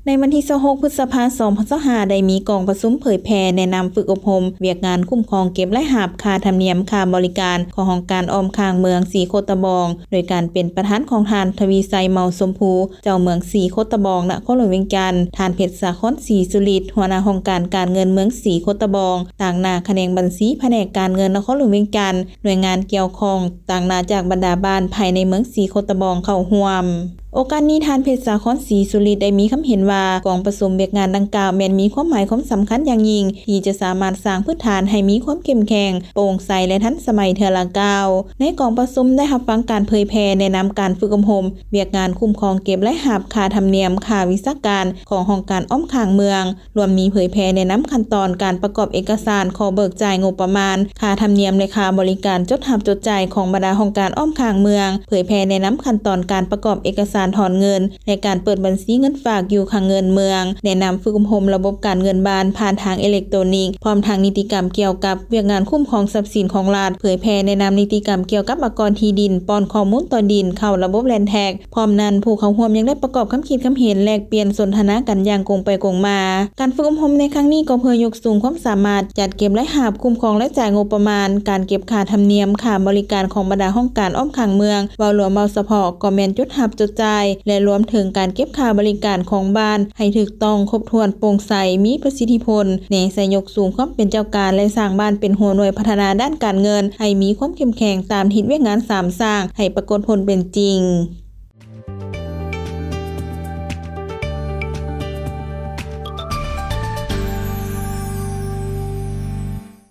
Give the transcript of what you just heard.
ໃນວັນທີຊາວຫົກ ພຶດສະພາ ສອງພັນຊາວຫ້າ ໄດ້ມີກອງປະຊຸມເຜີຍແຜ່ແນະນຳຝຶກອົບຮົມວຽກງານຄຸ້ມຄອງເກັບລາຍຮັບຄ່າທຳນຽມຄ່າບໍລິການ ຂອງຫ້ອງການອ້ອມຂ້າງເມືອງສີໂຄດຕະບອງ ໂດຍການເປັນປະທານຂອງທ່ານ ທະວີໄຊ ເມົາຊົມພູ ເຈົ້າເມືອງສີໂຄດຕະບອງ ນະຄອນຫຼວງວຽງຈັນ, ທ່ານ ເພັດສາຄອນ ສີສຸລິດ ຫົວໜ້າຫ້ອງການການເງິນເມືອງສີໂຄດຕະບອງ, ຕາງໜ້າຂະແໜງບັນຊີ ພະແນກການເງິນນະຄອນຫຼວງວຽງຈັນ, ໜ່ວຍງານກ່ຽວຂ້ອງ, ຕາງໜ້າຈາກບັນດາບ້ານພາຍໃນເມືອງສີໂຄດຕະບອງເຂົ້າຮ່ວມ. ໂອກາດນີ້ ທ່ານ ເພັດສາຄອນ ສີສຸລິດ ໄດ້ມີຄຳເຫັນວ່າ ກອງປະຊຸມວຽກງານດັ່ງກ່າວ ແມ່ນມີຄວາມໝາຍຄວາມສຳຄັນຢ່າງຍິ່ງ ທີ່ຈະສາມາດສ້າງພື້ນຖານໃຫ້ມີຄວາມເຂັ້ມແຂງ, ໂປ່ງໃສ ແລະ ທັນສະໄໝເທື່ອລະກ້າວ. ໃນກອງປະຊຸມໄດ້ຮັບຟັງການເຜີຍແຜ່ແນະນຳການຝຶກອົບຮົມວຽກງານຄຸ້ມຄອງເກັບລາຍຮັບຄ່າທຳນຽມ, ຄ່າວິຊາການ ຂອງຫ້ອງການອ້ອມຂ້າງເມືອງ, ລວມມີເຜີຍແຜ່ແນະນຳຂັ້ນຕອນການປະກອບເອກະສານຂໍເບີກຈ່າຍງົບປະມານ, ຄ່າທຳນຽມ ແລະ ຄ່າບໍລິການຈົດຮັບຈົດຈ່າຍຂອງບັນດາຫ້ອງການອ້ອມຂ້າງເມືອງ, ເຜີຍແຜ່ແນະນຳຂັ້ນຕອນການປະກອບເອກະສານຖອນເງິນ ແລະ ການເປີດບັນຊີເງິນຝາກຢູ່ຄັງເງິນເມືອງ, ແນະນຳຝຶກອົບຮົມລະບົບການເງິນບ້ານຜ່ານທາງເອເລັກໂຕນິກ, ພ້ອມທັງນິຕິກຳກ່ຽວກັບວຽກງານຄຸ້ມຄອງຊັບສິນຂອງລັດ, ເຜີຍແຜ່ແນະນຳນິຕິກຳກ່ຽວກັບອາກອນທີ່ດິນ, ປ້ອນຂໍ້ມູນຕໍ່ດິນເຂົ້າລະບົບ Land Tax. ພ້ອມນັ້ນ, ຜູ້ເຂົ້າຮ່ວມຍັງໄດ້ປະກອບຄຳຄິດຄຳເຫັນ, ແລກປ່ຽນສົນທະນາກັນຢ່າງກົງໄປກົງມາ. ການຝຶກອົບຮົມໃນຄັ້ງນີ້ກໍເພື່ອຍົກສູງຄວາມສາມາດຈັດເກັບລາຍຮັບ, ຄຸ້ມຄອງລາຍຈ່າຍງົບປະມານ, ການເກັບຄ່າທຳນຽມ, ຄ່າບໍລິການຂອງບັນດາຫ້ອງການອ້ອມຂ້າງເມືອງ, ເວົ້າລວມເວົ້າສະເພາະກໍແມ່ນຈົດຮັບຈົດຈ່າຍ ແລະ ລວມເຖິງການເກັບຄ່າບໍລິການຂອງບ້ານໃຫ້ຖືກຕ້ອງ, ຄົບຖ້ວນ, ໂປ່ງໃສ, ມີປະສິດທິຜົນ, ແນໃສ່ຍົກສູງຄວາມເປັນເຈົ້າການ ແລະ ສ້າງບ້ານເປັນຫົວໜ່ວຍພັດທະນາດ້ານການເງິນໃຫ້ມີຄວາມເຂັ້ມແຂງຕາມທິດວຽກງານສາມສ້າງໃຫ້ປາກົດຜົນເປັນຈິງ.